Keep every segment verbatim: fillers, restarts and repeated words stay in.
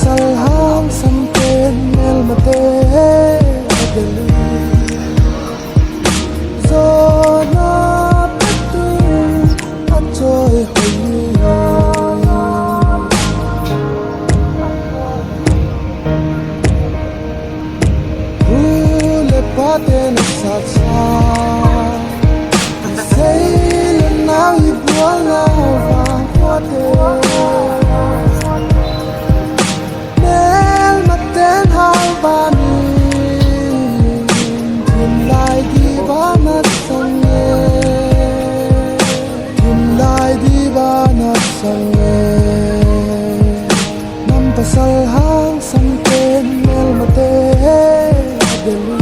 Sal hangsan ten melmate adel u. Jona petu achoi hoi u. Pu le pa ten asat sa. Sei le nao ibual na vang pate. Melmaten halvanin, thim lai diva nasang e. Thim lai diva nasang e. Nam pasal hangsan ten melmate adel u.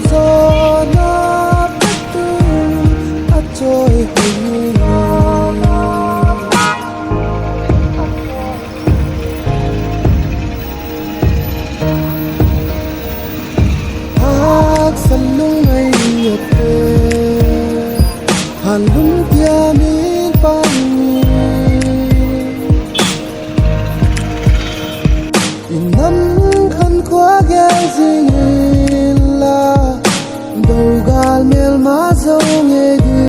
Jona petu achoi hoi u. Haksa lungngai ate, hanlum tia min pang. Inam khan khua gel jing